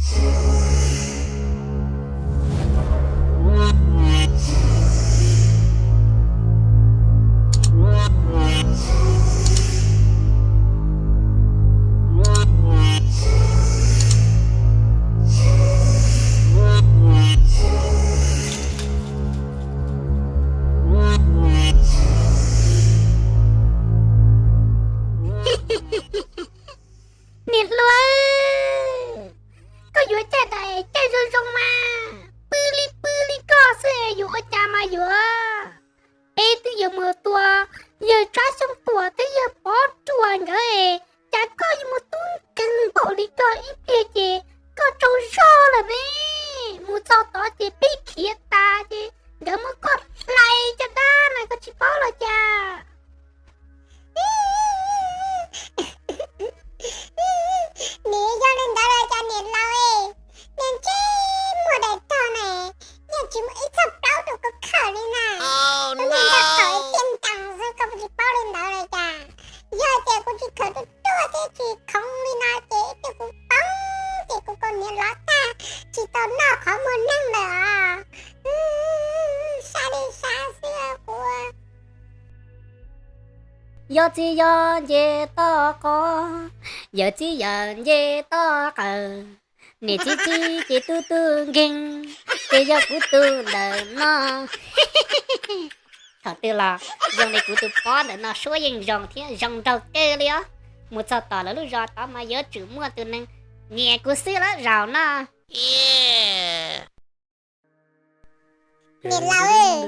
Niam hluas, koj yuav caj dab caij zoo zoo mas, pw li pw li koj xwb yuav ua cas mas yuav. Peb twb yuav mus tua yawg Tsab Xyooj Tuam twb yawg Pov Ruam nkawd, cas koj yuav mus tub nkeeg npaum li koj, ib pliag ces koj tsaug zog lawm ne. Mus txog tod ces peb khiav tas ces nkawd muab koj hlais caj dab na, koj tsis paub los cas? Nws yog li ntawd los cas niam laus, niag ntsej muag daim rog na, yeej tsis muaj ib txoj plaub rau kuv khawm li na. Tus niag nraug qaum ib tiag nkees xwb, koj puas tsis paub li ntawd los cas? Yog tias kuv tsis khawm ruaj ruaj thiab tsis khoov li no ces ib pliag kuv poob ces kuv kaus hniav lov tag, tsis tau noj qhov muag neeg lawm os. Sab li sab xwb kuv. Yog txiv yog nce toj qos, yawm txiv yawm nce toj qawm, niam txiv txiv ces tub tub nkeeg, ces yog kuv tus ntawm no. Thaum twg los zoo li kuv tus pob ntawm no suab yeej zoo thiab zoo nraug kawg li os. Mus txog tom lawv lub zos tod mas yuav tsum muaj tus neeg nyiam kuv xwb lawm zaum no. Niam laus,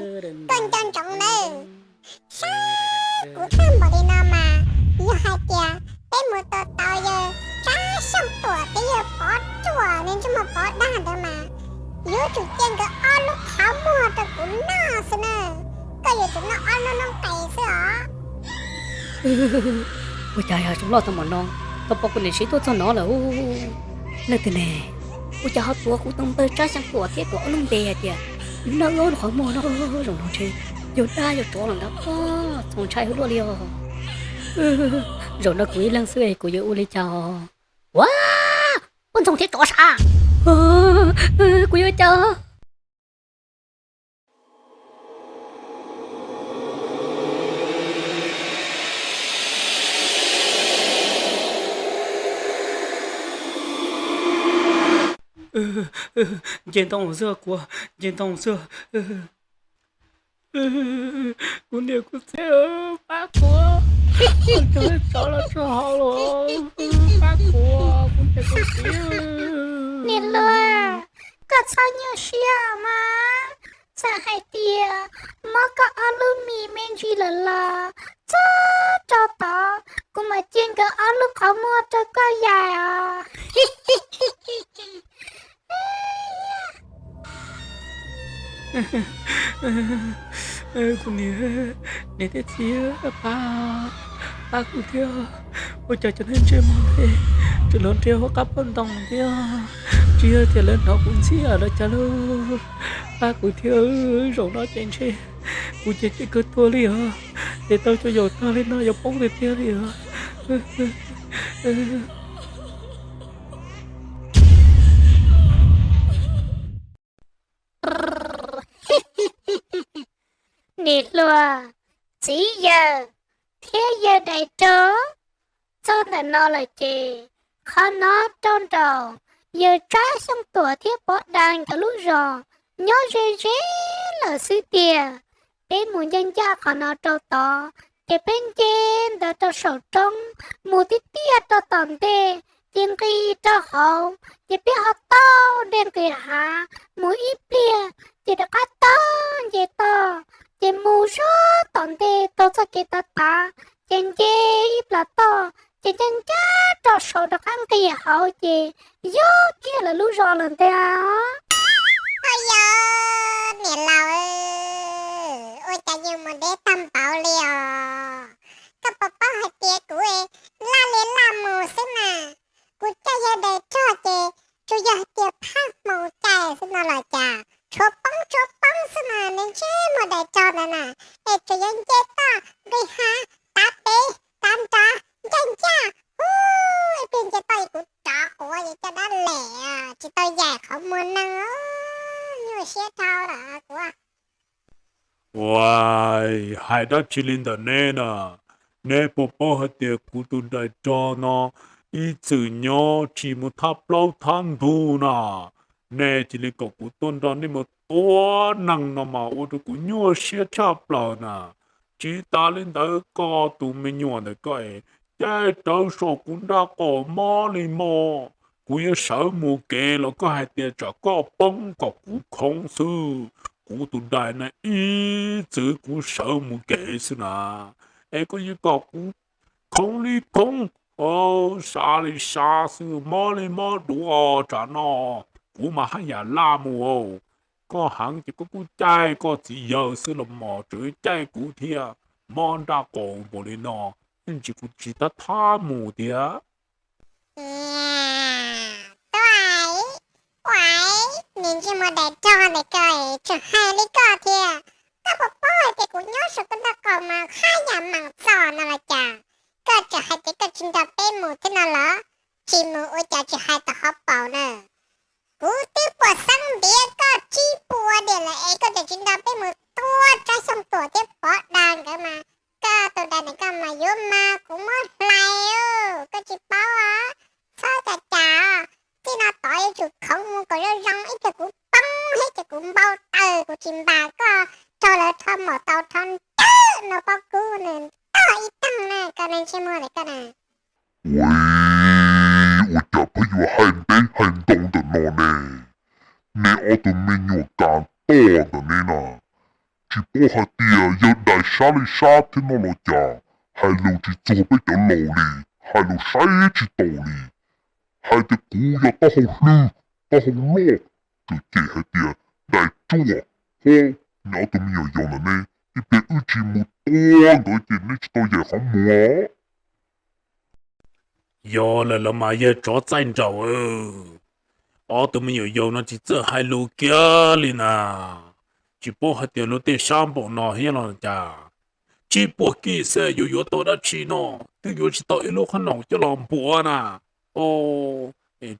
koj nco ntsoov nawb, sab kuv tag npaum li no mas, yog hais tias peb mus tua tau yawg Tsab Xyooj Tuam thiab yawg Pov Ruam, niag ntsej muag pov dab ntawd mas, yuav tsum cia nkawd ob lub qhov muag rau kuv noj xwb na. Koj yuav tsum noj ob lub noob qes xwb os. Ua cas yog zoo loj tau npaum no, tau pom kuv niam siv tuaj txog no lawm. Leej twg ne? Ua cas ho tuav kuv tus npawg Tsab Xyooj Tuam thiab kuv ob lub npe hais tias yus noj ob lub qhov muag no? Zaum no ntshe yog dab yog tsov los ntawd, txaus ntshai luaj li os. Zaum no kuv ib leeg xwb kuv yuav ua li cas os? Ua, poj ntxoog thiab tsov sav, kuv yuav cas? Nce ntoo xwb kuv, nce ntoo xwb. Kuv niam kuv txiv, pab kuv, tsov los txog hauv lawm, pab kuv, kuv niam kuv txiv. Niam hluas, koj txhob nyuaj siab mas, txawm hais tias mob koj ob lub mis me ntsis lawm los txhob rau tod, kuv mam cia nkawd ob lub qhov muag rau koj yaim os. Kuv niam, niam thiab txiv, pab, pab kuv thiab. Ua cas cov neeg ntsej muag ntawd tseem los nrhiav hauv qab poj ntoo thiab, tsis yog tias lawv hnov kuv ntxhiab los cas lauj. Pab kuv thiab, zaum no ces ntshe kuv ces tsis kawg tuag li os. Ces tau cov yaus tag li no yuav poob tiag tiag li os. Niam hluas, txiv yawg thiab yawg dais rog, txog ntawm no lawm ces qhov no rau nraum yawg Tsab Xyooj Tuam thiab Pov Dais nkawd lub zos nyob ze ze lawm xwb tiag. Peb mus ncaj ncaj qhov no rau tod, ces peb nce ntawd rau saum roob, mus tib tiaj rau tom ntej, ces nqis rau hauv, ces peb ho taug dej nqis hav mus ib pliag, ces rov qab taug nce toj, ces mus zog tom ntej taug txoj kev tav tav, ces nce ib plas toj, ces ncaj ncaj rau saum rov qab nqis hauv ces yog kiag lawv lub zos lawm ntag. Ua yog niam laus, ua cas yus mus deb tag npaum li os? Koj puas paub hais tias kuv laj li laj mus xwb mas, kuv coj yawg dais rog ces tsuas yog hais tias phaj hmoov cai xwb no los cas, tshuav poob tshuav poob xwb mas, nws ntsej muag dais rog ntawd na, es tseem yuav nce toj nqis hav, tav pem tav nrad, ncaj ncaj, hu, ib pliag nce toj es kuv rov quav es caj dab lem. tsis tau yaim qhov muag neeg, nyuaj siab dhau lawm kuv. Uas, hais dab tsi li ntawm neb na? Neb puas paub hais tias kuv tus dais rog no ib txwm nyob tsis mus thab plaub thab ntug na? Nej cia li kom kuv tuaj nrog nej mus tua neeg no mas ua rau kuv nyuaj siab tshaj plaws na. Tsis tas li ntawd, koj tus me nyuam ntawm koj es caij rawv saum kuv nraj qaum mob li mob. Kuv yuav sawv mus kev los koj hais tias tsam koj poob kom kuv khoov xwb. Kuv tus dais na ib txwm kuv sawv mus kev xwb na, es koj yuav kom kuv khoov li khoov, sab li sab xwb, mob li mob dua tsam no. Kuv mas haj yam laj mus. Koj heev ces koj kuj caij koj txiv yawg xwb los mas tseem caij kuv thiab, mob nraj qaum npaum li no, yeej tsis, kuv tsis thab thab mus tiag. Tuaj, ua, niag ntsej muag dais rog ntawm koj tseem hais li koj thiab. Koj puas paub hais tias kuv nyob saum koj nraj qaum mas haj yam meem txom no los cas? Koj tseem hais tias koj tsis nrog peb mus thiab no los? Tsis mus ua cas tsis hais tom hauv paus na. Kuv twb puas xeeb ntiav koj tsib puas diam lawm es koj tseem tsis nrog peb mus tua Tsab Xyooj Tuam thiab Pov Dag nkawd mas, koj tus dais ntawm koj mas yuav mas kuv muab hlais. Koj tsis paub, txhob cas cas, txij no tod yuav tsum khoov mus kom zoo zoo ib pliag kuv poob thiab ces kuv npau taws kuv tsis npam koj rau lawv rho maum taus rho nrawm no pob kub nws tog ib teeg na koj neeg ntsej muag ntawm koj na. Ua, ua cas pheej yuav hais ntev hais ntau ntawm no ne? Nej ob tug me nyuam kav toj ntawm nej no, tsis paub hais tias yawg dais sab li sab thiab no los cas? Hais lus tsis txuag peb cov laus li, hais lus saib tsis taus li. Hais tias kuv yog taub hau hlwb, taub hau loj, tseem cem hais tias dais tsuaj. Ho, nyob tus me nyuam yaus ntawm nej, ib pliag wb tsis mus tua nkawd ces nej tsis tau yaim qhov muag. Yog lawm los mas yawg tsov txaij nraug, ob tug me nyuam yaus no tsis txawj hais lus kiag li na. Tsis paub hais tias luag tej sab npaum no thiab los cas. Tsib puas kij xwb yuav yuav tau dab tsi no, twb yuav tsis tau ib lub qhob noom coj los npuav na.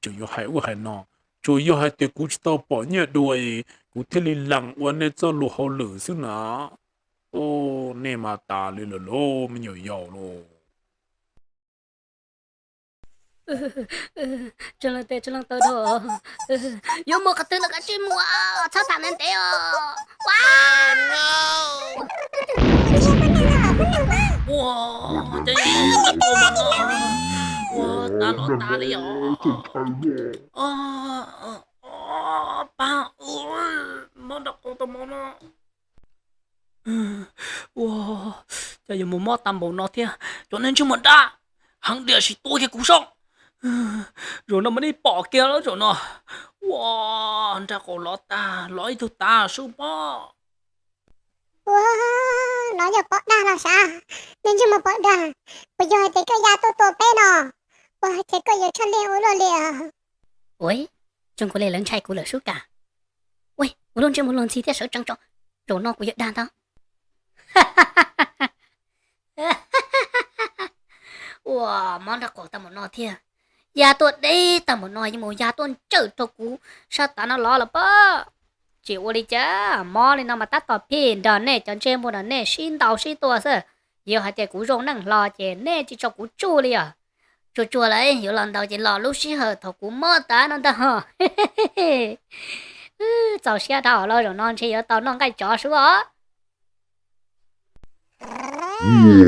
Tseem yuav hais ub hais no, tsuas yog hais tias kuv tsis tau pom nyiaj dua es kuv thiaj li lees ua nej txoj lus hauj lwm xwb na. Nej mas tas li lawm lauj me nyuam yaus lauj. Tsis leej twg, tsis leej twg dhau, yuav mus qhov twg los kav tsij mus, txhob tham ntev ntev os. Ua, cas yuav tau ua no, ua tas los tas li os. Pab, mob nrog qau tau mob no. Ua, cas yuav mus mob tag npaum no thiab cov neeg ntsej muag dab, heev diam sim tua kiag kuv soj. Zaum no mas nej pom kiag lawm zaum no. Ua, nrog qau lov tag lov ib tug tav sub pob. Ua, no yog Pov Dag los sav, neeg ntsej muag Pov Dag, puas yog hais tias koj ya tuaj tua peb no? Ua, hais tias koj yuav tshaj liaj ua luaj li. Ua, zoo nkaus li lawv ntshai kuv lawm sub kas. Ua, ua luaj ntsej muag luag ntxhi thiab sawv tsees tso, zaum no kuv yuav dag ntag. Ua, mob nrog qau tag npaum no thiab, ya tuaj deb tag npaum no yuav mus ya tuaj ntsawj rau kuv sab tav no los los pob. Tsis ua li cas, mob li no mas tab tom phim nrog nej cov ntsej muag no nej sib ntaus sib tua xwb. Yog hais tias kuv zoo neej hlo ces nej tsis tso kuv tsuj li os. Tsuag tsuag lawm yuav los ntaus ces los lub sij hawm thaum kuv mob tas no ntag ho. Txaus siab dhau los zaum no ntshe yuav tau noj nqaij tsov sub os. Ua,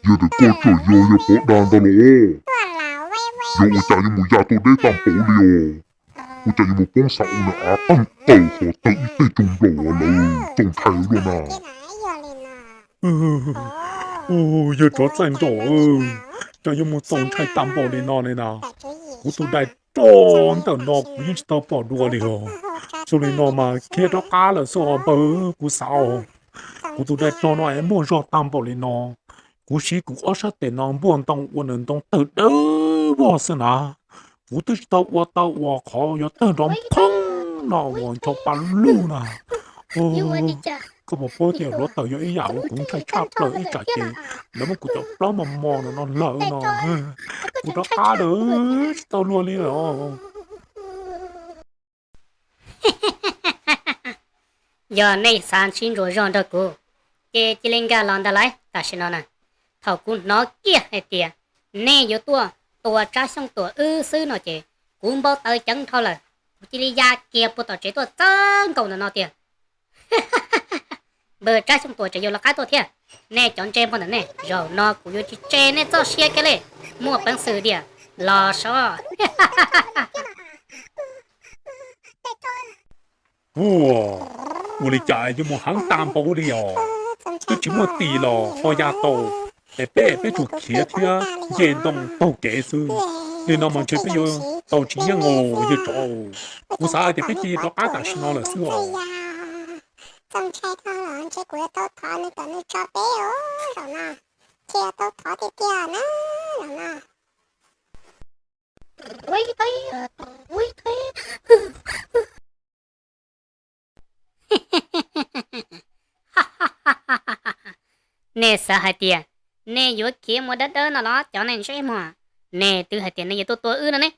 yog tias koj tseem yog yawg Pov Dag ntag los, yog ua cas yuav mus ya tuaj deb tag npaum li os? Ua cas yuav mus poob xav ua nws av qeej tawm hos tawg ib teg tsuag nplaum lawm txaus ntshai luaj na. Yawg tsov txaij nraug, cas yuav mus txaus ntshai tag npaum li no li na. Kuv tus dais rog ntawm no kuv yeej tsis tau pom dua li os. Zoo li no mas khiav rov qab lawm xwb os npawg, kuv xav os. Kuv tus dais rog no es muaj zog tag npaum li no, kuv siv kuv ob sab tes no npuaj ntoo ua nws ntoo tawg dawb vog xwb na. Kuv twb tsis tau ua tau uas qhov yuav tawg nrov phoob no uas ncho pa lug na. Koj puas paub tias hluav taws yog ib yam uas kuv ntshai tshaj plaws ib tsam ces lawv muab kuv cov plaub mos mos no no hlawv no. Kuv rov qab lawm, tsis tau luag li lawm. Yog nej xav sib ntsuas zog nrog kuv, ces cia li nkag los ntag lauj. Tam sim no na, thaum kuv hnov kiag hais tias nej yuav tuaj tua Tsab Xyooj Tuam wb xwb no ces kuv npau taws ceev nrho lawm. Kuv cia li ya kiag puag tom tsev tuaj txawb nkaus ntawm no tiag. Npawg Tsab Xyooj Tuam tseem yuav lawv qab tuaj thiab. Nej cov ntsej muag ntawm nej, zaum no kuv yuav tsis tseg nej txoj sia kiag li. Muaj peev xwm tiag, los sov. Ua, ua li cas yuav mus heev tag npaum li os? Twb tsis muaj tis los ho ya tau, es peb peb tsuas khiav thiab nce ntoo taug kev xwb. Li no mas ntshe peb yuav tau tsis yeej os yawg tsov. Kuv xav hais tias peb cia li rov qab tam sim no lawm xwb os. Txaus ntshai dhau los ntshe kuv yuav tau thov nws kom nws tso peb os zaum no, thiaj tau thov tiag tiag na zaum no. Nej xav hais tias nej yuav khiav mus dawb dawb no los cov neeg ntsej muag? Nej twb hais tias nej yuav tuaj tua wb no ne.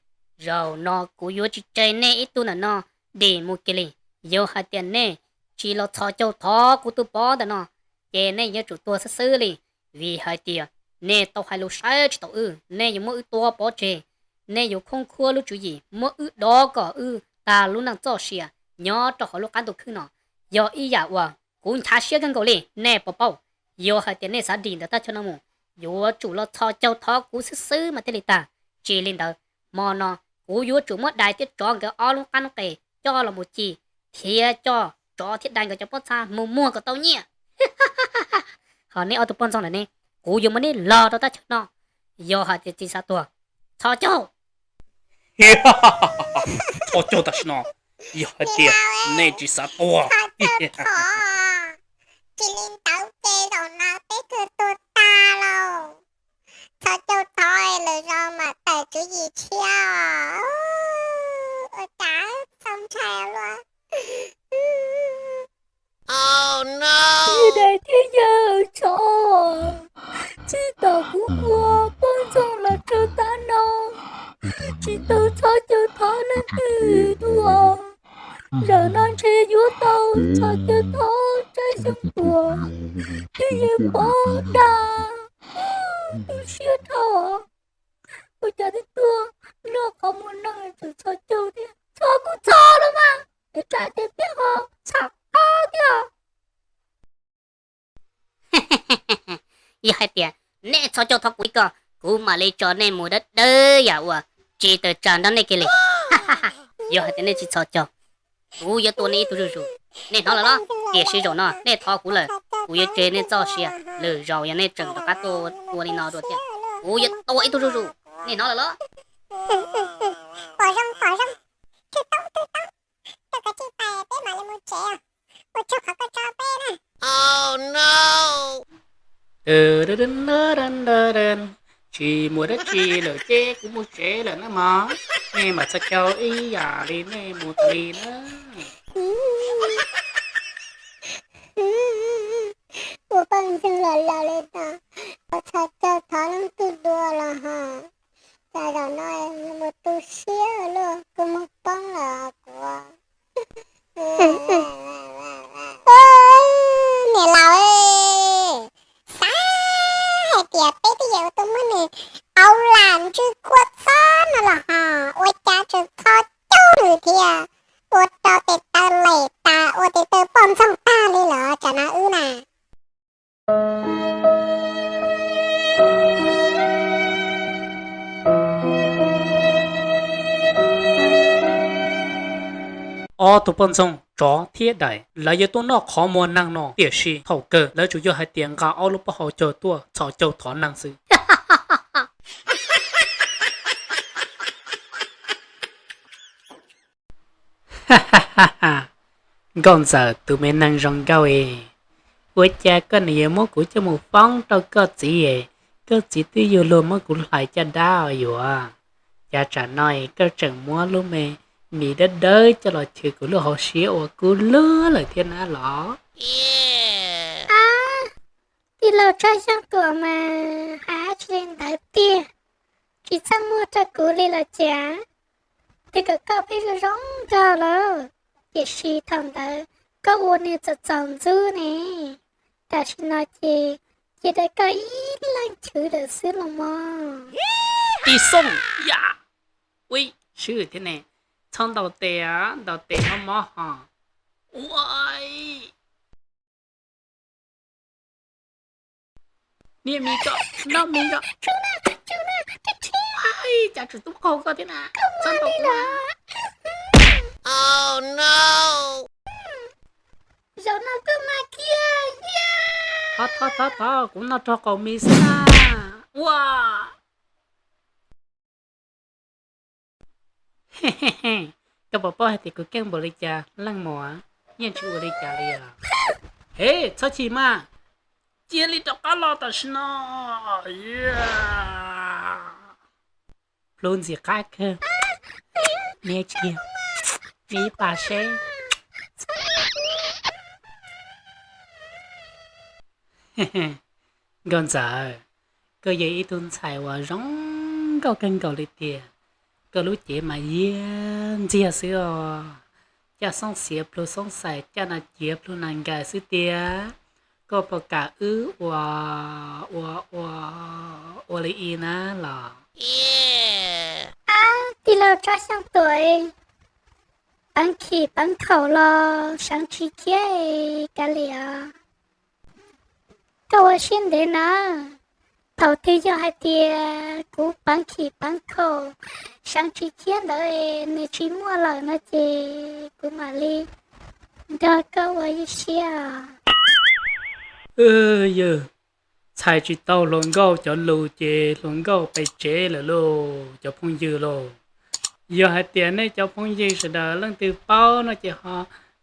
Zaum no kuv yuav tsis tseg nej ib tug ntawm no dim mus kiag li. Yog hais tias nej tsis los txhos caug thov kuv tus pov ntawm no, ces nej yuav tsum tuag xwb xwb li. Vim hais tias nej tau hais lus saib tsis taus wb, nej yuav muab wb tua pov tseg, nej yuav khoob khuab lub tswv yim muab wb dov kom wb tag lub neej txoj sia nyob rau hauv lub qab ntuj khwb no. Yog ib yam uas kuv nchav siab kawg nkaus li, nej puas paub? Yog hais tias nej xav dim ntawm thaj chaw no mus, yuav tsum los txhos caug thov kuv xwb xwb mas thiaj li tag. Tsis li ntawd, hmo no kuv yuav tsum muab dais thiab tsov nkawd ob lub qab noob qes coj los mus ci, thiab coj tsov thiab dais nkawd cov pob txha mus muag kom tau nyiaj. Ho neb ob tug poj ntxoog ntawm ne, kuv yuav muab neb los rau thaj chaw no. Yog hais tias tsis xav tuag, txhos caug. Txhos caug tam sim no, yog hais tias nej tsis xav tuag. Tsis li ntawd ces zaum no peb kawg tuag tag lauj. Txhos caug thov lwm zaus mam tawm tswv yim tshiab. Ua cas txaus ntshai luaj. Yawg dais thiab yawg tsov, txij thaum kuv ua poj ntxoog los txog tav no, tsis tau txhos caug thov leej twg dua. Zaum no ntshe yuav tau txhos caug thov Tsab Xyooj Tuam thiab yawg Pov Dag. Tu siab dhau. Ua cas twb tuaj noj qhov muag neeg tseem txhos caug thiab, txhos kuj txhos los mas, es tsam ces peb ho txham qab thiab. Yog hais tias nej txhos caug thov kuv ib ko, kuv mam li tso nej mus dawb dawb yam uas tsis tawm tsam nrog nej kiag li. Yog hais tias nej tsis txhos caug, kuv yuav tua nej ib tug zuj zus. Nej hnov lawm los? Tiam sis zaum no nej thov kuv lawm, kuv yuav tseg nej txoj sia. Lwm zaus yog nej tseem rov qab tuaj ua li no dua thiab, kuv yuav tua ib tug zuj zus. Nej hnov lawm los? Pom zoo, pom zoo. Tub toob, tub toob, koj kav tsij pais peb mam li mus tsev os. Ua tsaug qhov koj tso peb na. Tsis muaj dab tsi lawm ces kuv mus tsev lawm na mog. Nej mam txhos caug ib yam li nej mus tas li na. Ua poj ntxoog los laus li no, txhos caug thov leej twg dua los ho. Cas zaum no mus tu siab luaj, kuv mus poob lawm kuv. Niam laus, xav hais tias peb twb yog ua tus muab nws auv lam ntswj kua txob no los ho, ua cas tseem txhos caug nws thiab. Ua rau tes taw lem tas, ua tes taw poj ntxoog tag li lawm tsam no wb na. Ob tug poj ntxoog tsov thiab dais, lawv yuav tuaj noj qhov muag neeg no, tiam sis thaum kawg lawv tsuas yog hais tias nqa ob lub pob hau cog tuaj txhos caug thov neeg xwb. Nkauj Ntxawm tus me neeg zoo nkauj e, ua cas koj nws yuav muab kuv coj mus foob rau koj txiv e? Koj txiv twb yuav luag muab kuv hlais caj dab os yuav. Cas tsam no koj tseem muab lub me mis dawb dawb coj los chwv kuv lub hauv siab ua kub luag lawm thiab na los? Tij laug Tsab Xyooj Tuam mas hais dab tsi li ntawd tiag, tsis txaj muag rau kuv li los cas? Twb kom koj pheej zoo zoo nraug lawm, tiam sis thaum ntawd Koj ua niag txaus txaus ntxub ne, tam sim no ces cia rau koj ib leeg chwv lawm xwb los mog. Tis Xooj ya, ui, swb thiab ne, txhob ntaus tes, ntaus tes mob mob ho. Ua, niag me koj, noj me koj, cas tsis tub qaug koj thiab na, txhob ntaus kuv. Zaum no koj mas kiag. Thov thov thov, kuv noj raug qaum mis xwb na. Ua, koj puas paub hais tias kuv keej npaum li cas, leej muam, yeej tsis ua li cas li os. He, txhob chim mas, cia li rov qab los tam sim no. Plhu ntxim qab kawg, niam cia, niam ib pas seb. Nkauj Ntxawm, koj yog ib tug ntxhais uas zoo nkauj kawg nkaus li tiag. Koj lub cev mas yiag ntxiag xwb os. Caj xoob xiav plhu xoob xais, caj nas ciav plhu nas nkais xwb tiag. Koj puas kam wb ua, ua, ua, ua li i na los? Ab, tij laug Tsob Xyooj Tuam, peev khim peev khaum los seev tsis khiav kav liam. Koj ua siab ntev na, thaum twg yog hais tias kuv peev khim peev khaum seev tsis khiav ntawd nws tsis muaj lawm no ces kuv mam li nrog koj ua ib siab. Yawg, txhais tsis tau hluas nkauj cov lus ces hluas nkauj pes tsev lawm lauj cov phooj ywg lauj. Yog hais tias nej cov phooj ywg sawv daws leej twg paub no ces ho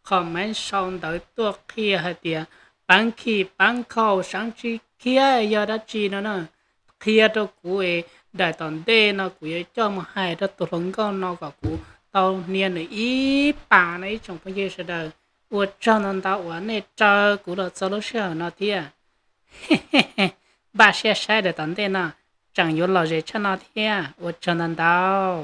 comment sau ntawv tuaj qhia hais tias peev khim peev khaum seev tsis khiav yog dab tsi no na. Qhia rau kuv es daim tom ntej no kuv yuav coj mus hais rau tus hluas nkauj no kom kuv tau hnia nws ib pas no ib tsoom phooj ywg sawv daws. Ua tsaug ntau ntau uas nej raws kuv los txog lub sij hawm no thiab. Npaj siab saib daim tom ntej no, tseem yuav lom zem tshaj no thiab. Ua tsaug ntau ntau.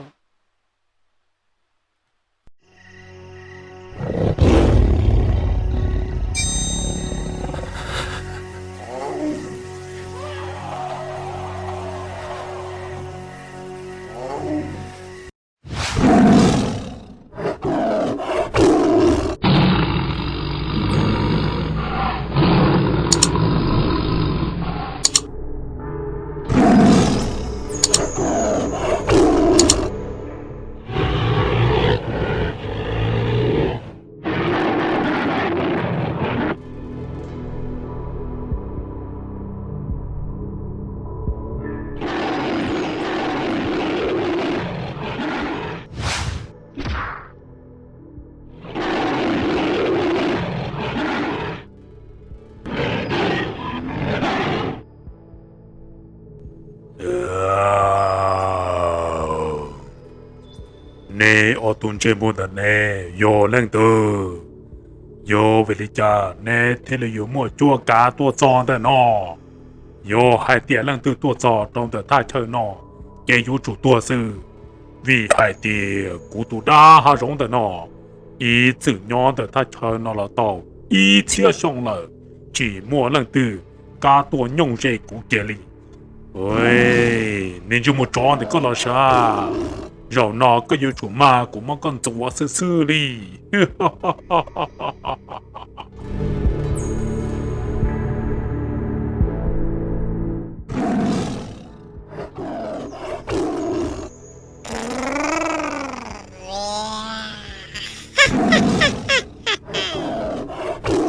Nej ob tug ntsej muag ntawm nej yog leej twg? Yog vim li cas nej thiaj li yuav muaj cuab kav tuaj txog ntawm no? Yog hais tias leej twg tuaj txog rau ntawm thaj chaw no, ces yuav tsum tuag xwb. Vim hais tias kuv tus dab hav zoov ntawm no ib txwm nyob ntawm thaj chaw no los tau ib txhiab xyoo lawm, tsis muaj leej twg kam tuaj nyooj ze kuv kiag li. Nej ntsej muag tsov ntawm koj los sav, zaum no koj yuav tsum mag kuv muab koj ntxuav xwb xwb li.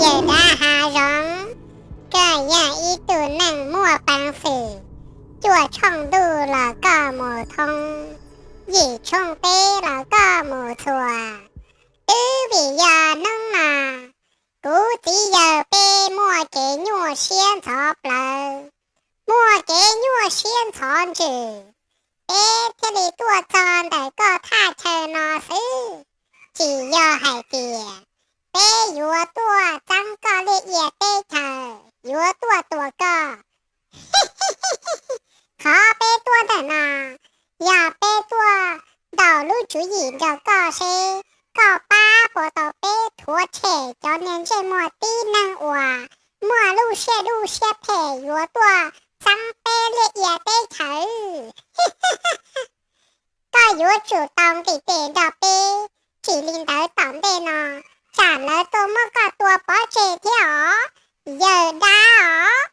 Yawm dab hav zoov, koj yog ib tug neeg muaj peev xwm, cuaj tshooj ntuj los koj mus thoob, yim tshooj teb los koj mus txhua. Twb vim yog hnub no kuv txiv yawg peb muaj kev nyuaj siab ntxhov plawv, muaj kev nyuaj siab ntxhov ntsws, peb thiaj li tuaj txog ntawm koj thaj chaw no xwb. Tsis yog hais tias peb yuav tuaj txeeb koj liaj ia teb chaws, yuav tuaj tua koj. Qhov peb tuaj ntawm no, yog peb tuaj ntaus lub tswv yim nrog koj seb koj pab puas tau peb thuav tshem cov niag ntsej muag tib neeg uas muaj lub siab dub siab phem yuav tuaj txeeb peb liaj ia teb chaws. Koj yuav tsum tau nqis tes nrog peb, tsis li ntawd tom ntej no tsam lawv tuaj muab koj tua pov tseg thiab os, yawg dab os.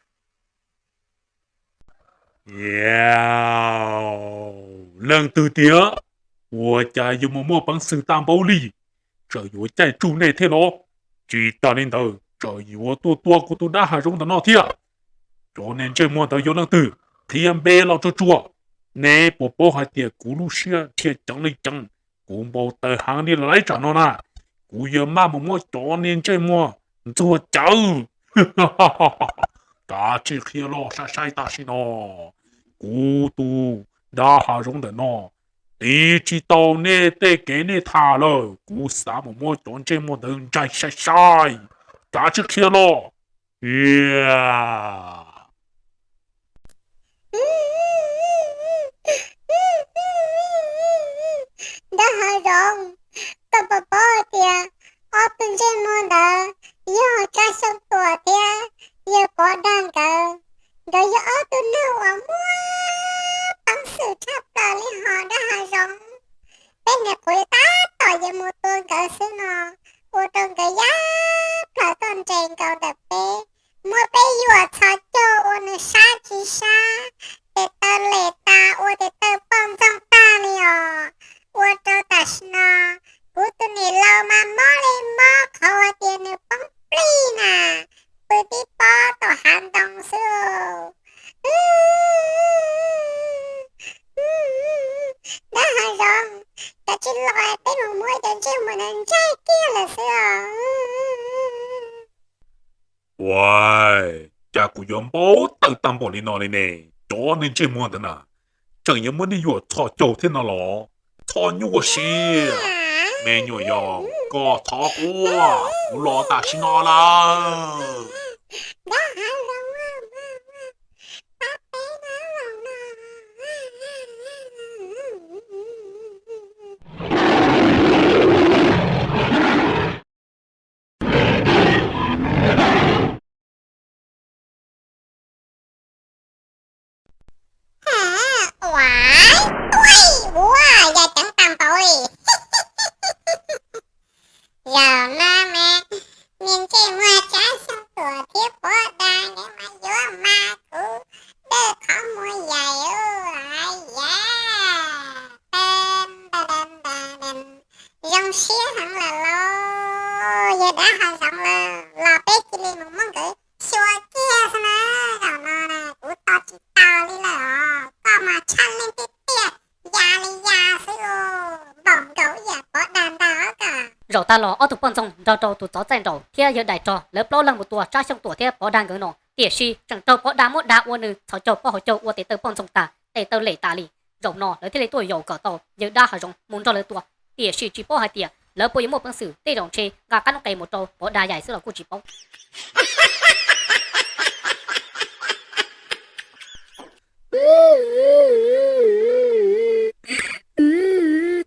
Leej twg tiag? Ua cas yuav mus muaj peev xwm tag npaum li? Tseem yuav caij tsuj nej thiab los? Tsis tas li ntawd tseem yuav tuaj tua kuv tus dab hav zoov ntawm no thiab. Cov niag ntsej muag ntawd yog leej twg? Qhia npe los tsuag tsuag. Neb puas paub hais tias kuv lub siab dhia ceev li ceev, kuv npau taws heev li lawm tsam no na, kuv yuav maj mus muab cov niag ntsej muag ntxuag cawv. Kav tsij qhia los sai sai tam sim no. Kuv tus dab hav zoov ntawm no tiv tsis tau nej tej kev nej tham lawm, kuv xav mus muab cov ntsej muag ntawd ntsaig sai sai. Kav tsij qhia los. Dab hav zoov, koj puas paub hais tias ob tug ntsej muag ntawd yog Tsab Xyooj Tuam thiab yawg Pov Dag nkawd? Nkawd yog ob tug neeg uas muaj peev xwm tshaj plaws li hos dab hav zoov. Peb niam qhuav tab tom yuav mus tua nkawd xwb no, ua rau nkawd yab plawg tuaj nres nkaus ntawm peb, muab peb yuam txhos caug ua nws sab tsis sab, tes taw lem tas ua tes taw poj ntxoog tag li os. Ua rau tam sim no kuv tus niam laus mas mob li mob qhov hais tias nws poob plig na, pw tib pob tom hav ntoo xwb. Dab hav zoov, kav tsij los peb mus muab cov ntsej muag ntawd ntsaig kiag lawm xwb os. Ua cas kuv yuav npau taws tag npaum li no li ne? Cov niag ntsej muag ntawd na, tseem yuav muab nej yuam txhos caug thiab no los? Txhob nyuaj siab, me nyuam yaus, koj txhob quaj, kuv los tam sim no lawm. Ua, ua, yog ceev tag npaum li. Zaum no mas niag ntsej muag Tsab Xyooj Tuam thiab Pov Dag nkawd mas yuav mas kuv dawj qhov muag yaim. Ua, a, ya, zoo siab heev lawm lauj. Yog dab hav zoov lawm los peb cia li mus muab nkawd xyuas kiag xwb na. Zaum no na kuv tos tsis tau li lawm os. Koj mas tshaj leej tiag tiag, ya li ya xwb, npaum nkaus ib yam Pov Dag ntag os koj. Zaum tag los ob tug poj ntxoog nrog rau tus tsov txaij nraug thiab yawg dais rog lawv plaub leeg mus tua Tsab Xyooj Tuam thiab Pov Dag nkawd no, tiam sis tseem raug Pov Dag muab dag ua nws txhos caug pob hauv caug ua tes taw poj ntxoog tag, tes taw lem tas li. Zaum no lawv thiaj li tuaj yaum kom tau yawg dab hav zoov mus nrog lawv tua, tiam sis tsis paub hais tias lawv puas yuav muaj peev xwm tej zaum ntshe nqa qab noob qes mus rau Pov Dag yaim xwb los kuj tsis paub.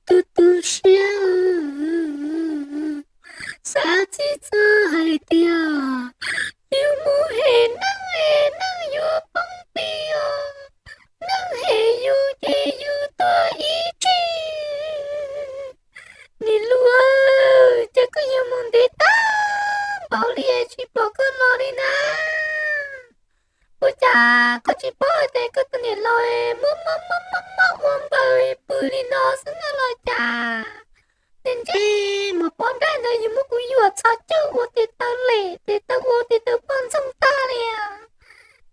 Tu tu siab, xav tsis txog hais tias yus mus hem neeg es neeg yuav poob plig os. Neeg hem yus ces yus tuag ib tse. Niam laus, cas koj yuav mus ntev tag npaum li tsis pom koj los li na? Ua cas koj tsis paub hais tias koj tus niam laus muab mob mob mob ua npaws pw li no xwb na los cas? Nim ntsej muag Pov Dag ntawd yuav muab kuv yuam txhos caug ua tes taw lem, tes taw ua tes taw poj ntxoog tag li.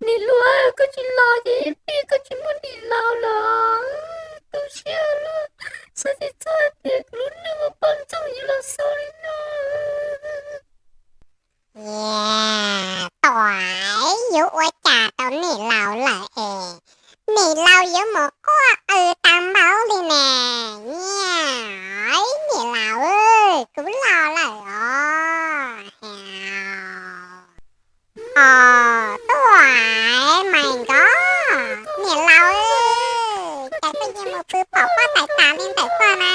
Niam laus, koj tsis los ces ib pliag koj tsis muaj niam laus lawm. Tu siab luaj, xav tsis txog tias kuv lub neej ua poj ntxoog yuav los xaus li no. Tuam, yuav ua cas tau niam laus lawm es, niam laus yuav mus quaj qw tag npaum li ne. Niam, niam laus, kuv los lawm os. Os, Tuam, Maiv Nkauj, niam laus, cas koj yeej mus pw pom pob tawm tas li ntawm koj na?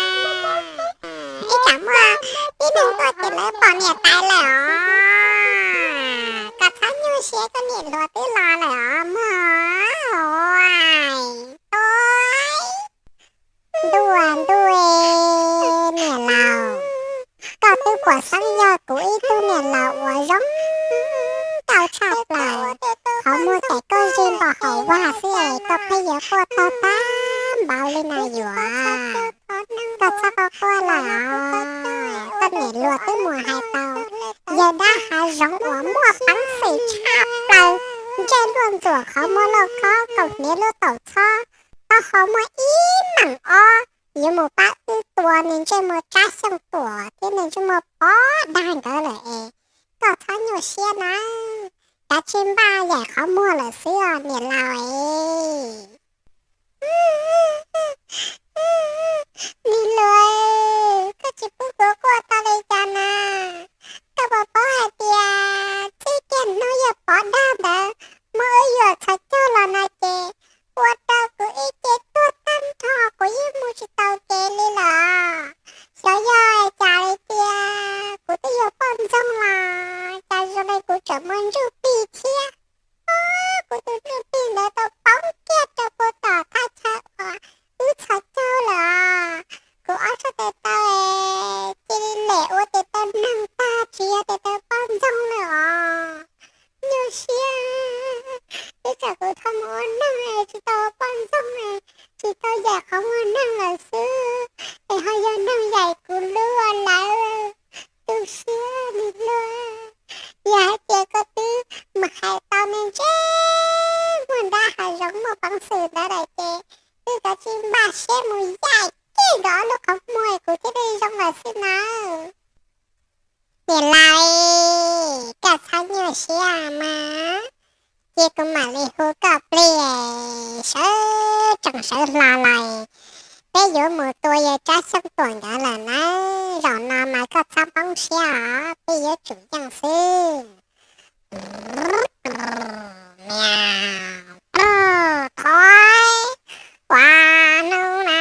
tib neeg tuaj ces lawv pom niam tais lawm os. Koj txhob nyuaj siab, koj niam hluas twb los lawm os mog. Tuaj, ntuj, ntuj, niam laus, koj twb puas xeeb yog kuv ib tug niam laus uas zoo nkauj tshaj plaws, qhov muag ces koj ze npaum hauv vaj xwb es koj pheej yuav quaj tag tag npaum li na yuav. Koj txhob quaj quaj lawm os, koj niam hluas twb mus hais tau yawg dab hav zoov uas muaj peev xwm tshaj plaws, ntsej luaj ntxuam qhov muag lauj kaub kaum hniav lub taum txhob, taub hau muaj ib meem ob, yuav mus pab wb tua niag ntsej muag Tsab Xyooj Tuam thiab niag ntsej muag Pov Dag nkawd lawm es koj txhob nyuaj siab na. Kav tsij npaj yaim qhov muag lawm xwb os niam laus es. Niam laus, koj tsis pub kuv quaj tau li cas na? Koj puas paub hais tias txij kiag hnub yawg Pov Dag ntawd muab wb yuam txhos caug los no ces ua rau kuv ib ce tuag tag nrho, kuv yeej mus tsis tau kev li lawm. Xyov yog cas li tias kuv twb yog poj ntxoog los cas zoo li kuv tseem muaj ntsuj plig thiab. Kuv tus ntsuj plig ntawd tau poob kiag rau puag tom thaj chaw uas wb txhos caug lawm. Kuv ob txhais tes taw cia li lem ua tes taw neeg tag, tsis yog tes taw poj ntxoog lawm os. Nyuaj siab, twb tsam kuv tau mus ua neeg es tsis tau ua poj ntxoog es tsis tau yaim qhov muag neeg lawm xwb, es ho yog neeg yaim kuv lub ua lawv. Tu siab li luag, yog hais tias koj twb mus hais tau niag ntsej muag dab hav zoov muaj peev xwm ntawd lawm ces wb kav tsij npaj siab mus yaim kiag nrov lub qhov muag kuv thiaj li zoo lawm xwb nawb. Niam laus, koj txhob nyuaj siab mas, cia kuv mam li hu koj plig, sawv tsees sawv hlo los, peb yuav mus tua yawg Tsab Xyooj Tuam nkawd lawm nawb. Zaum no mas koj txhob poob siab os, peb yuav tsum yeej xwb. Niam, thov, ua hnub na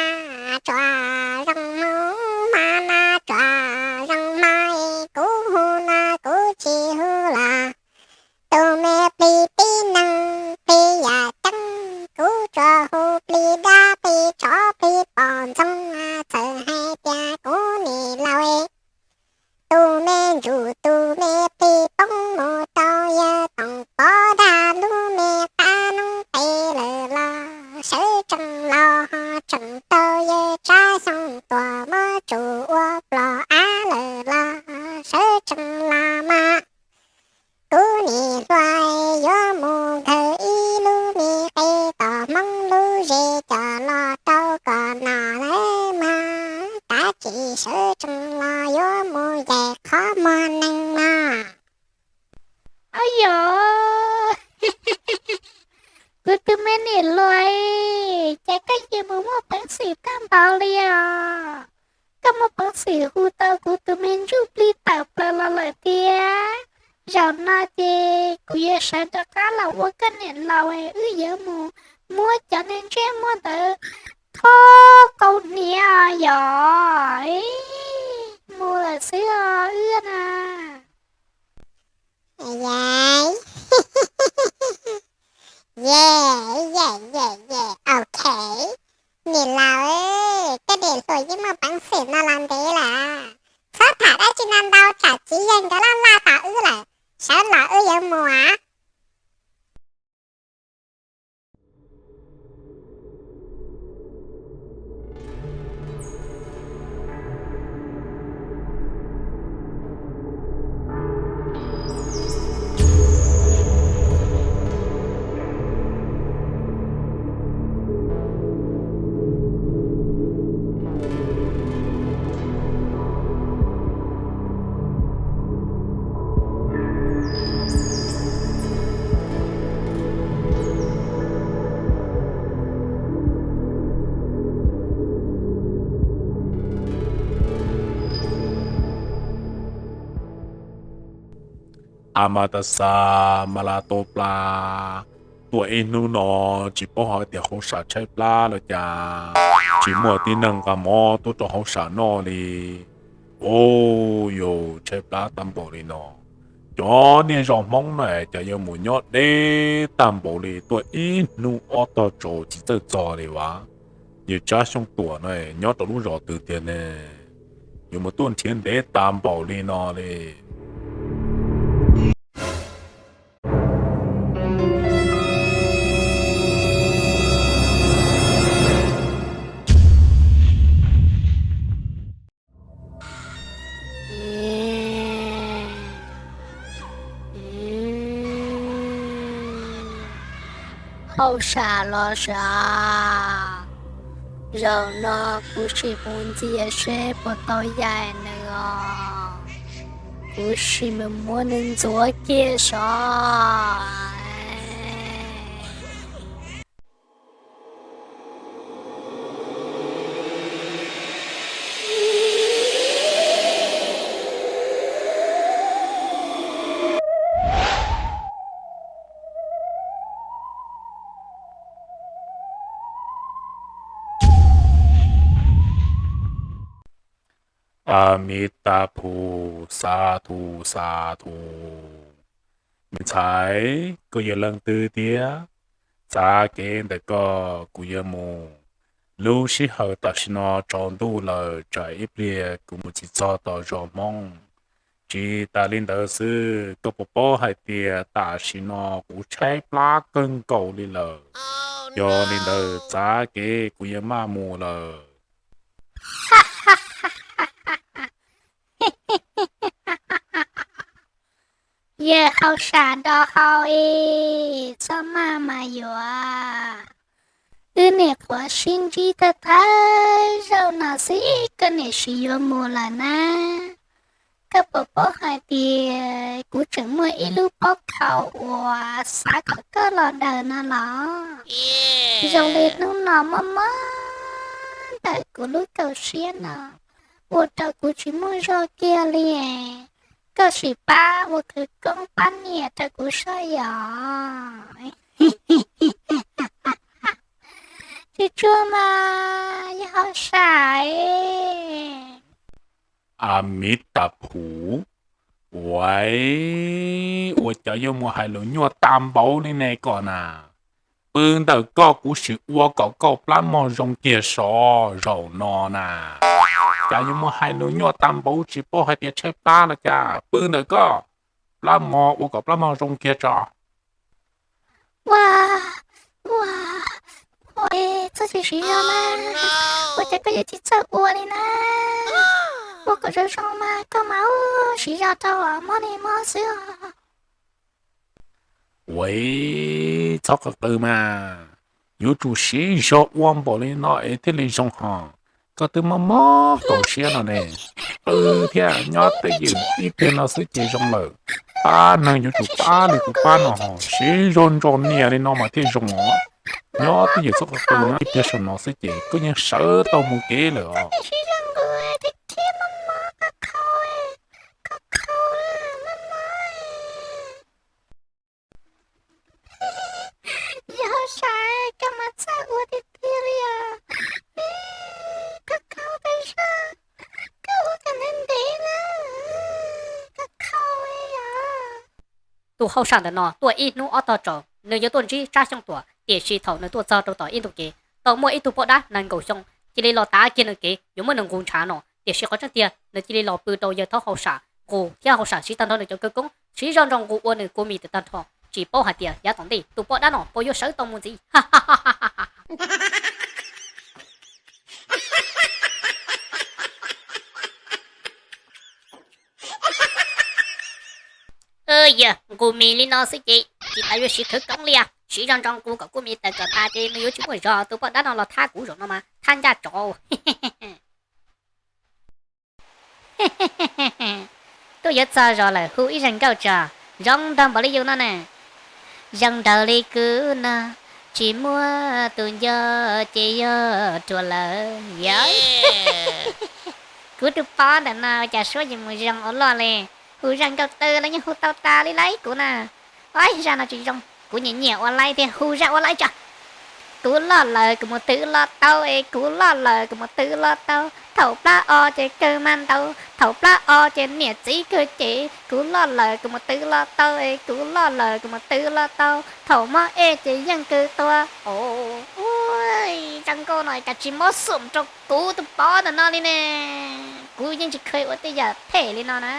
tsuas zoo hnub, hmo na tsuas zoo hmo, kuv hu no kuv tsis hu los, tus me plig tib neeg plig yam ceeb, kuv tsuas hu plig dab plig tsov plig pom ntxoog, txawm hais tias kuv niam laus, tus me ntsuj tus me plig poob mus rau yawg Toom Pov Dag lub me qab noob tes lawm los, sawv tsees los ho tseem tau yawg Tsab Xyooj Tuam muab tsum ua plom av lawm los, sawv tsees los mas, kuv niam hluas yuav mus khaws ib lub me qe tom Hmoob lub zes coj los rau kom nom lawm mas, kav tsij sawv tsees los yuav mus yaim qhov muag neeg mas. Ab yos, kuv tus me niam hluas, cas koj yuav mus muaj peev xwm tag npaum li os? Koj muaj peev xwm hu tau kuv tus me ntsuj plig tawm plaws los lawm tiag. Zaum no ces kuv yuav sawv rov qab los ua koj niam laus, wb yuav mus muab cov niag ntsej muag ntawd thob kaus hniav yos. Mus lawm xwb os wb na. Ye, ye, ye, ye, ok. Niam laus, koj niam hluas yeej muaj peev xwm no los ntev lawm. Txhob tham dab tsi no ntau, tsam txiv yawg nkawd laj laj tos wb lawm. Sawv los wb yuav mus. A ma ta xa ma la to pla, tuaj ib hnub no tsis paub hais tias hauv sam tshaib plab los cas, tsis muaj tib neeg nqa mov tuaj rau hauv sam noj li. Ua, yog tshaib plab tag npaum li no, cov niag zos Hmoob na cas yuav mus nyob deb tag npaum li, tuaj ib hnub ob tog tsaus tsis txawj txog li as. Yawg Tsab Xyooj Tuam no nyob rau lub zos twg tiag ne? Yuav mus tuaj nrhiav ntev tag npaum li no li. Hauj sam los sav, zaum no kuv sim mus ntxias seb puas tau yaim nws os. Kuv sim mus muab nws ntxuav kiag sov. A mi ta phu, xa thu xa thu. Me ntxhais, koj yog leej twg thiab? Txav kev ntawm koj, kuv yuav mus. Lub sij hawm tam sim no tsaus ntuj lawm, tsam ib pliag kuv mus tsis txog tom zos Hmoob. Tsis tas li ntawd xwb, koj puas paub hais tias tam sim no kuv tshaib plab kawg nkaus li lawm? Yog li ntawd txav kev, kuv yuav maj mus lawm. Yawg hauj sam do hau es txhob maj mas yuav. Wb niam qhuav sib ntsib thawj thawj zaum no xwb koj niam sim yuav mus lawm na. Koj puas paub hais tias kuv tseem muaj ib lub pob khaum uas xav kom koj los daws no los? Zoo li hnub no mob mob ntawm kuv lub kaum siab no, ua rau kuv tsis muaj zog kiag li. Koj sim pab ua khawv koob pab niam rau kuv soj yom. Tsis tsuag mas yog hauj sam. A mi ta phu, ua, ua cas yuav mus hais lus nyuaj tag npaum li ne koj na? Pw ntawm koj, kuv sim ua kom koj plab mog zoo kiag sov zaum no na. Cas yuav mus hais lus nyuaj tag npaum, tsis paub hais tias tshaib plab los cas? Pw ntawm koj, plab mog ua kom plab mog zoo kiag tso. Ua, ua, ua, txhob siv zog na, ua cas koj yuav tsis txawj ua li na? Ua kom zoo zoo mas koj mas ua siv zog rau mob li mob xwb os. Ua, txhob qw qw mas, yuav tsum siv zog ua npaum li no es thiaj li zoo hos. Koj twb mob mob kaum siab no ne, qw thiab nyob twj ywm ib pliag no xwb ces zoo lawm. Pab neeg yuav tsum pab li kuv pab no hos, siv zog ntso nias li no mas thiaj zoo os. Nyob twj ywm txhob qw qw no, ib pliag saum no xwb ces koj yeej sawv tau mus kev lawm os. Yog hauj sam, koj mas txawj ua tiag tiag li os. Koj khaus pes zog, koj ua kom ntev ntev na, koj khaus li os. Tus hauj sam ntawm no tuaj ib hnub ob tog tsaus, nws yuav tuaj ntsib Tsab Xyooj Tuam, tiam sis thaum nws tuaj txog rau tom ib ntu kev, tau muaj ib tug poj dab nees nkaum xyoo cia li los tav kiag nws kev yuav muab nws nqus ntshav no, tiam sis qhov tseeb tiag nws cia li los pw rau yawg thaub hauj sam nqus thiab hauj sam siv tag nrho nws cov khawv koob siv zog ntso nqus ua nws kua mis tawm tag nrho, tsis paub hais tias yav tom ntej tus poj dab no puas yuav sawv tau mus ntxiv. Yawg, nqus mis li no xwb ces tsis tas yuav siv khawv koob li, siv zog ntso nqus kom kua mis tawm kom tas ces nws yuav tsis muaj zog, tus poj dab no los thab kuv zaum no mas thab ncaj tsov. Tuaj yuav txog zos lawm hu ib zag nkauj tso, zoo nraug npaum li yus no na. Zoo nraug li kuv no, tsis muaj tus nco ces yog ruam lawm. Kuv tus poj ntawm no cas suab yeej mus zoo ua luaj li, hu zaj nkauj twg los yeej hu tau tas li lauj kuv na. Ua zaj no tsis zoo, kuv nyiam nyiam ua laib thiaj hu zaj ua laib tso. Kuv loj lawm kuv mus twv loj tau es, kuv loj lawm kuv mus twv loj tau, thaum plab o ces kawg mas ntau, Thaum plab o ces niam txiv kawg ces kuv loj lawm kuv mus twv los tau, kuv loj lawm kuv mus twv los tau, thaum mob ej ces yeej kawg tuag. Ua, zaj nkauj no cas tsis mob xum rau kuv tus pov ntawm no li ne. Kuv yeej tsis kheev ua tej yam phem li no na.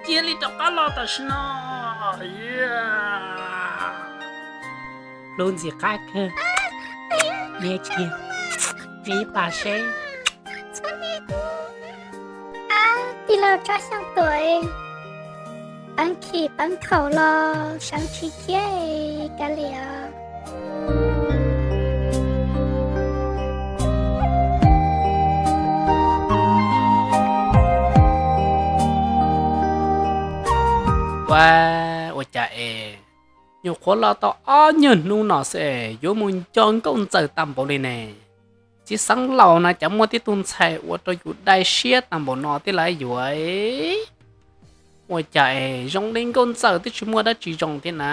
Cia li rov qab los tam sim no. Hlub ntxim qab kawg, niag kiag, me ib pas seb. Tij laug Tsab Xyooj Tuam, peev khim peev khaum los seev tsis khiav kav liam. Ua, ua cas es nyuam qhuav los tau ob nyuag hnub no xwb es yuav mus nco nkauj ntxawm tag npaum li ne? Txiv xeev laus na cas muaj tib tug ntxhais ua rau yus dai siab tag npaum no thiab lawm yuav? Ua cas es zoo li nkauj ntxawm twb tsis muaj dab tsi zoo thiab na,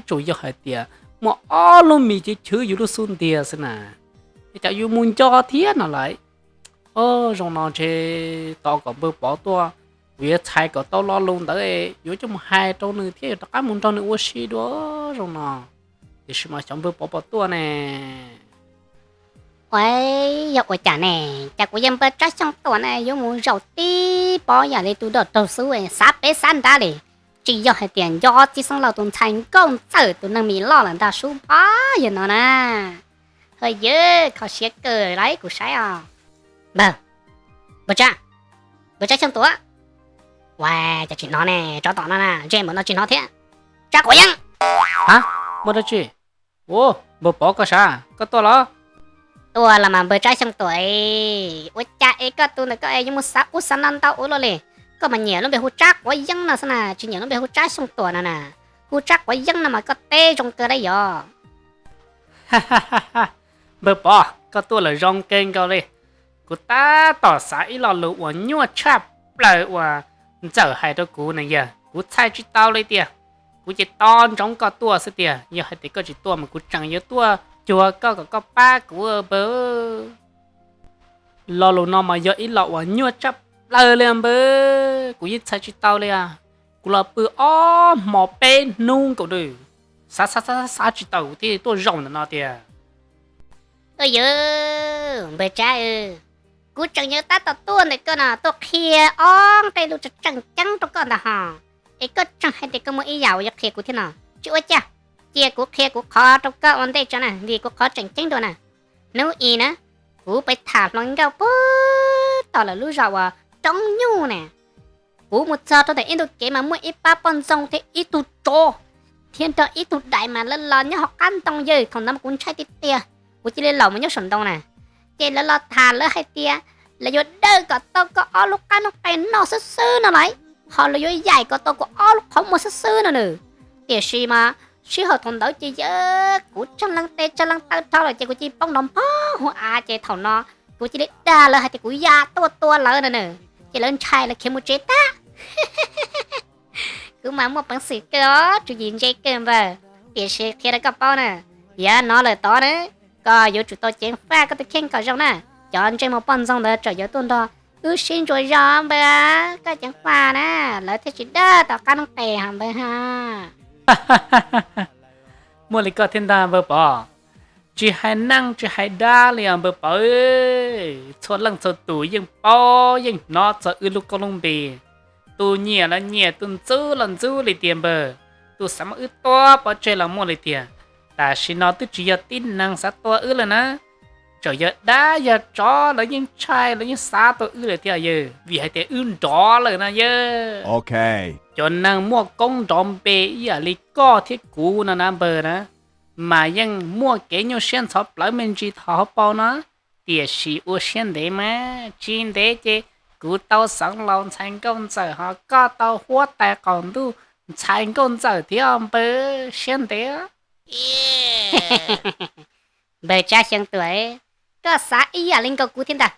tsuas yog hais tias muaj ob lub mis chwv chwv yus lub xub ntiag xwb na, es cas yuav mus nco thiab no lawm. Zoo no ntshe tos kom npawg Pov tuaj, kuv yuav txhais kom tau lo lus ntawd yuav coj mus hais rau nws thiab yuav rov qab mus nrog nws ua si dua zoo no. Tiam sis mas xyov npawg Pov puas tuaj ne. Ua, yog ua cas ne, cas kuv yog npawg Tsab Xyooj Tuam na yuav mus zaum tib pob yam li tus dog raug xub xav peb xav nrab li. Tsis yog hais tias nco txiv xeev laus tus ntxhais nkauj ntxawm tus neeg mis loj lawm ntag sub pov yawg no na. Hawj yawg kho siab kawg lawm kuv saib os. Npawg, npawg Tsab, npawg Tsab Xyooj Tuam. Ua, cas tsis hnov ne, tsov tom no na, ntsej muag no tsis hnov thiab. Tsab Quav Yeeb. Ha, muaj dab tsi? Ua, npawg Pov koj sav, koj tuaj los? Tuaj los mas npawg Tsab Xyooj Tuam. Ua cas es koj tus ntawm koj es yuav mus xav ub xav no ntau ua luaj li? Koj mas nyiam lub npe hu Tsab Quav Yeeb no xwb na, tsis nyiam lub npe hu Tsab Xyooj Tuam no na. Hu Tsab Quav Yeeb no mas koj teb zoo kawg li yog. Npawg Pov, koj tuaj lawm zoo kawg nkaus li. Kuv tab tom xav ib lo lus uas nyuaj tshaj plaws uas ntxawm hais rau kuv na yog kuv txhais tsis tau li tiag. Kuv ces tos ntsoov koj tuaj xwb tiag, yog hais tias koj tsis tuaj mas kuv tseem yuav tuaj cuag koj kom koj pab kuv npawg. Lo lus no mas yog ib lo uas nyuaj tshaj plaws li npawg, kuv yeej txhais tsis tau li. Kuv los pw ob hmo peb hnub nkaus li, xav xav xav xav tsis tau kuv thiaj tuaj zaum ntawm no tiag. Ua yawg npawg Tsab, kuv tseem yuav tab tom tuaj ntawm koj no tuaj qhia ob nqe lus tseem tseem ceeb rau koj ntag hos. Es koj tseem hais tias koj muaj ib yam uas yuav qhia kuv thiab no. Tsis ua cas, cia kuv qhia kuv qhov rau koj ua ntej tso na, vim kuv qhov tseem ceeb dua na. Hnub i na, kuv pais tham hluas nkauj puag tom lawv lub zos uas Roob Nyuj na. Kuv mus txog rau ntawm ib ntu kev mas muaj ib pab poj ntxoog thiab ib tug tsov thiab nrog ib tug dais mas lawv los nyob hauv qab ntoo yawg, thaum ntawd mas kuv ntshai tiag tiag, kuv cia li laus mus nyob saum ntoo na. Ces lawv los tham lawv hais tias lawv yuav dawj kom tau koj ob lub qab noob qes noj xwb xwb no lawm, ho lawv yuav yaim kom tau kuv ob lub qhov muag xwb xwb no nws. Tiam sis mas sij hawm thaum ntawd ces yawg kuv tsag leej tes tsag leej taw rho lawm ces kuv cia li poob nrov npog hauv av ces thaum no kuv cia li dag lawv hais tias kuv ya tuaj tua lawv no na. Ces lawv ntshai lawv khiav mus tsev tag. Kuv mas muaj peev xwm kawg os, tswv yim ntse kawg npawg. Tiam sis qhia rau koj paub na, yav no lawm tod na, koj yuav tsum tau ceev faj koj tus kheej kom zoo na. Cov ntsej muag poj ntxoog ntawd tseem yuav tuaj nrog wb sib ntsuas zog npawg, koj ceev faj na, lawv thiaj tsis dawj tau qab noob qes hos npawg ha. Muaj li koj thiab ntag npawg Pov. Tsis hais neeg tsis hais dab li os npawg Pov. Txhua leej txhua tus yeej paub yeej hnov txog wb lub koob lub npe. Tus nyiam los nyiam, tus ntxub los ntxub li tiag npawg. Tus xav muab wb tua pov tseg los muaj li tiag. Tam sim no twb tsis yog tib neeg xav tua wb lawm na, tseem yog dab yog tsov lawv yeej ntshai lawv yeej xav tua wb lawm thiab yawg, vim hais tias wb nrov lawm na yawg. Cov neeg muaj koob nrov npe ib yam li koj thiab kuv no na npawg na, mas yeej muaj kev nyuaj siab ntxhov plawv me ntsis thaum hauv paus no. Tiam sis ua siab ntev mas tsis ntev ces kuv tau xeev laus ntxhais nkauj ntxawm, ho koj tau huab tais qaum ntuj ntxhais nkauj ntxawm thiab npawg, siab ntev. Npawg Tsab Xyooj Tuam, koj xav ib yam li nkaus kuv thiab ntag.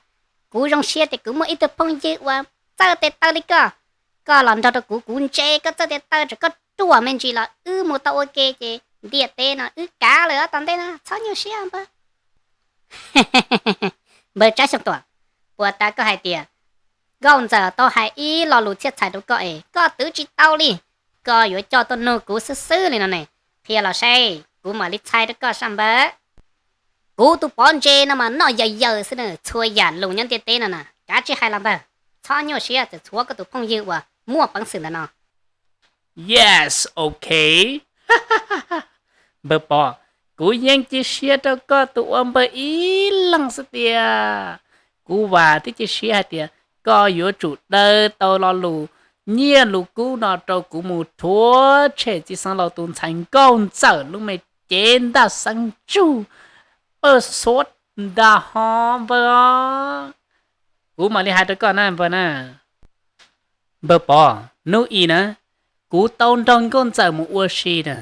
Kuv zoo siab tias kuv muaj ib tug phooj ywg uas txawj tes taw li koj. Koj los nrog rau kuv, kuv ntse koj txawj tes taw, tsam koj ruam me ntsis los wb mus tau ua ke ces ntiaj teb no wb kav lawm os tom ntej no, txhob nyuaj siab npawg. Npawg Tsab Xyooj Tuam, puas tas koj hais tias nkauj ntxawm tau hais ib lo lus txhiaj txhais rau koj es koj twv tsis tau li, koj yuav coj tuaj nug kuv xwb xwb li no ne? Qhia los saib kuv mam li txhais rau koj sab npawg. Kuv tus Pov Ntse no mas noj yawm yawm xwb na, txhua yam lus nyob ntiaj teb no na kav tsij hais los npawg, txhob nyuaj siab, txawm tshuav koj tus phooj ywg uas muaj peev xwm ntawm no. Yes, ok. Npawg Pov, kuv yeej cia siab rau koj tus ua npawg ib leeg xwb tiag. Kuv vam thiab cia siab hais tias koj yuav tsum daws tau lo lus nyiaj lus kub no rau kuv mus rhuav tshem txiv xeev laus tus ntxhais nkauj ntxawm lub me cev ntaj xeeb tsug pawj xuav nta ho npawg os. Kuv mam li hais rau koj na npawg na. Npawg Pov, hnub i na, kuv tau nrog nkauj ntxawm mus ua si na,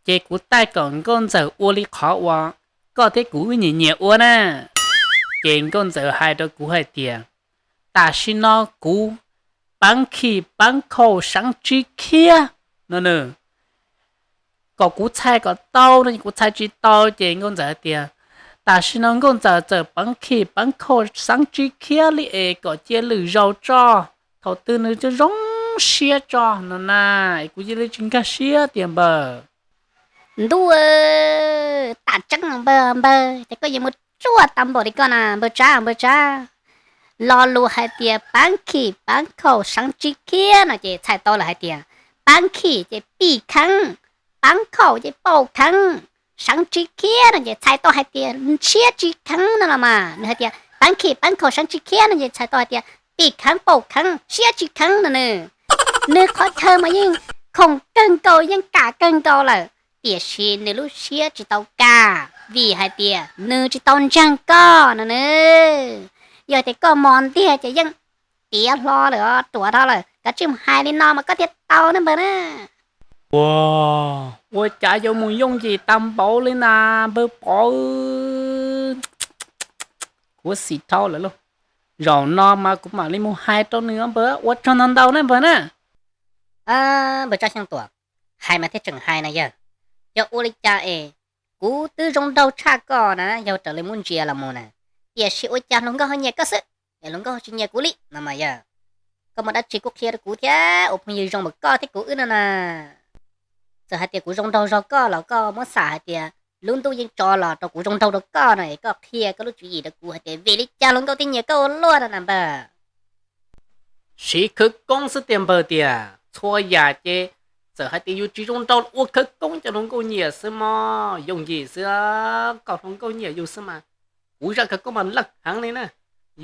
ces kuv taij kom nkauj ntxawm ua li qhov uas koj thiab kuv wb nyiam nyiam ua na. Ces nkauj ntxawm hais rau kuv hais tias, tam sim no kuv peev khim peev khaum seev tsis khiab no na. Kom kuv txhais kom tau no kuv txhais tsis tau, ces nkauj ntxawm hais tias, tam sim no nkauj ntxawm txawm peev khim peev khaum seev tsis khiab li es kom cia lwm zaus tso, thaum twg nws zoo siab tso no na, es kuv cia li tsis nkag siab tiag npawg. Ntuj, tam tseeb npawg, npawg ces koj yuav mus ruaj tau npaum li koj na npawg Tsab, npawg Tsab. Lo lus hais tias peev khim peev khaum seev tsis khiab no ces txhais tau lawm hais tias peev khim ces pij kheev, peev khaum ces pauj kheev, seev tsis khiab no ces txhais tau hais tias siab tsis kheev no los mas. Nws hais tias peev khim peev khaum seev tsis khiab no ces txhais tau hais tias pij kheev pauj kheev siab tsis kheev no nws. Nws qhov chaw mas yeej khoom kawg nkaus yeej kam kawg nkaus lawm, tiam sis nws lub siab tsis tau kam vim hais tias nws tsis tau ntseeg koj no nws. Yog tias koj mos ntiag ces yeej tiav hlo lawm os, ruam dhau lawm, koj tsis mus hais li no mas koj thiaj tau ne npawg na. Ua, ua cas yuav mus yooj yim tag npaum li na npawg Pov. Kuv xim dhau lawm lauj. Zaum no mas kuv mam li mus hais rau nws npawg, ua tsaug ntau ntau na npawg na. Npawg Tsab Xyooj Tuam, hais mas thiaj tseem hais na yawg. Yog ua li cas es kuv twb zoo nraug tshaj koj na, yog raws li muab ntsia los mus na, tiam sis ua cas hluas nkauj ho nyiam koj xwb es hluas nkauj tsis nyiam kuv li no mas yawg? Koj muaj dab tsi kuj qhia rau kuv thiab, ua phooj ywg zoo npaum koj thiab kuv wb no na. Txawm hais tias kuv zoo nraug zog koj los koj muab xam hais tias lub ntuj yeej tso los rau kuv zoo nraug rau koj no es koj qhia koj lub tswv yim rau kuv hais tias vim li cas hluas nkauj thiaj nyiam koj ua luaj no na npawg. Siv khawv koob xwb tiag npawg tiag, txhua yam ces txawm hais tias yus tsis zoo nraug ua khawv koob cov hluas nkauj nyiam xwb mog, yooj yim xwb, kom hluas nkauj nyiam yus xwb mas. Kuv zaj khawv koob mas leej heev li na.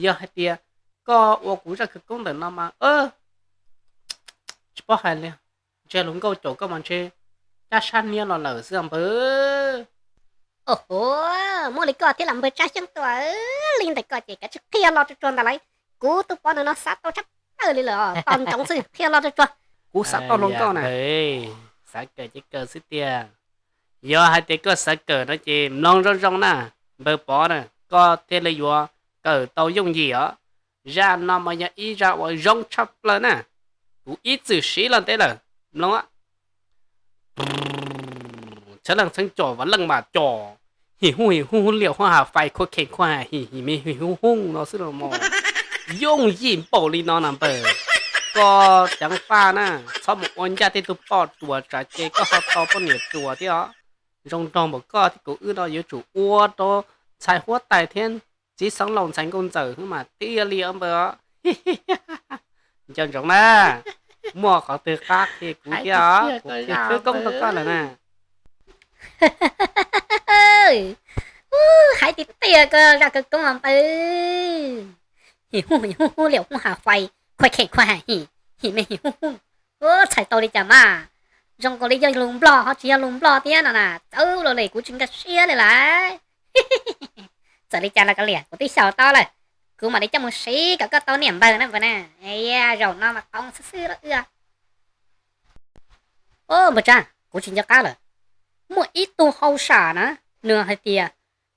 Yog hais tias koj ua kuv zaj khawv koob ntawm no mas tsis paub hais li, ntshe hluas nkauj caum koj mas ntshe cab sab niab los lawm xwb npawg. Oho, muaj li koj thiab los npawg Tsab Xyooj Tuam, li ntawm koj ces kav tsij qhia lo tsuag tsuag ntawd lauj. Kuv tus pov ntawm no xav tau tshaj plaws li lawm, tos ntsoov xwb, qhia lo tsuag tsuag. Kuv xav tau hluas nkauj na. Xav kawm ces kawm xwb tiag. Yog hais tias koj xav kawm no ces mloog zoo zoo na, npawg Pov na, koj thiaj li yuav kawm tau yooj yim os. Zaj no mas yog ib zaj uas zoo tshaj plaws na, kuv ib txwm siv los ntev lawm. Mloog, txheeb leej txheeb cos, vam leej vam cos, him huj him huj, liam huj ham fais, khuaj khem khuaj ham him, him me him huj huj no xwb los mas. Yooj yim npaum li no na npawg. Koj ceev faj na, txhob mus ua ncaj tej tug poj ruam tsam ces koj ho tau poj niam ruam thiab os. Zoo nraug npaum koj thiab kuv wb no yuav tsum ua rau ntxhais huab tais thiab txiv xeev laus ntxhais nkauj ntxawm mas thiaj li os npawg os. Nco ntsoov na, muaj qhov twg qab qhia kuv thiab os, kuv qhia khawv koob rau koj lawm na. Hais tiag tiag koj zaj khawv koob os npawg. Him huj him huj, liam huj ham fais, khuaj khem khuaj ham him, him me him huj huj. Txhais tau li cas mas, zoo nkaus li yog lus Nplog ho tsis yog lus Nplog thiab no na, txawv los li kuv tsis nkag siab li lawm. Txawm li cas los kav liam, kuv twb xyaum tau lawm, kuv mam li coj mus siv kom koj tau niam npawg na npawg na. Zaum no mas qoob xwb xwb los wb. Npawg Tsab, kuv tsis nco qab lawm. Muaj ib tug hauj sam na, nws hais tias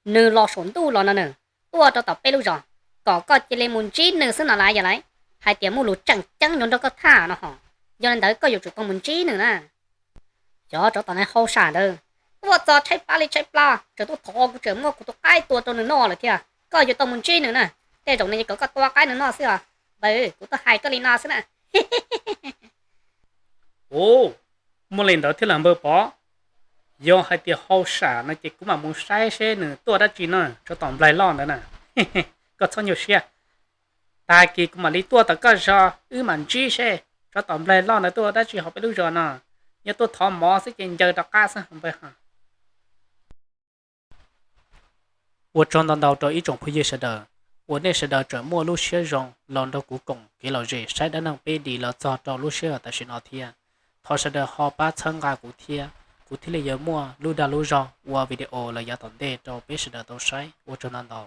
nws los saum ntuj los no nws tuaj rau tom peb lub zos, kom koj cia li mus ntsib nws xwb no las yog lawm. Hais tias muaj lus tseem ceeb yuav nrog koj tham no ho, yog li ntawd koj yuav tsum tau mus ntsib nws na. Cov tsov tom no hauj sam ntawd tuaj txog tshaib plab li tshaib plab, tseem tuaj thov kuv tseem muab kuv tus qaib tua rau nws noj lawm thiab. Koj yuav tau mus ntsib nws na, tej zaum nws yuav kom koj tua qaib nws noj xwb os. Npawg, kuv tuaj hais koj li no xwb na. Ua, muaj li ntawd thiab los npawg Pov? Yog hais tias hauj sam no ces kuv mam mus saib seb nws tuaj dab tsi no, tsov tom nplaig loj ntawd na. Koj txhob nyuaj siab, tag kis kuv mam li tuaj tom koj zos wb mam ntsib seb tsov tom nplaig loj ntawd tuaj dab tsi hauv peb lub zos no. Yog tuaj thov mov xwb ces ncaws rov qab xwb npawg. Ua tsaug ntau ntau rau ib tsoom phooj ywg sawv daws uas nej sawv daws tseem muaj lub siab zoo los nrog kuv koom kev lom zem saib dab neeg peb dim los txog rau lub sij hawm tam sim no thiab. Thov sawv daws ho pab txhawb nqa kuv thiab, kuv thiaj li yuav muaj lub dag lub zog ua video los yav tom ntej rau peb sawv daws tau saib. Ua tsaug ntau ntau.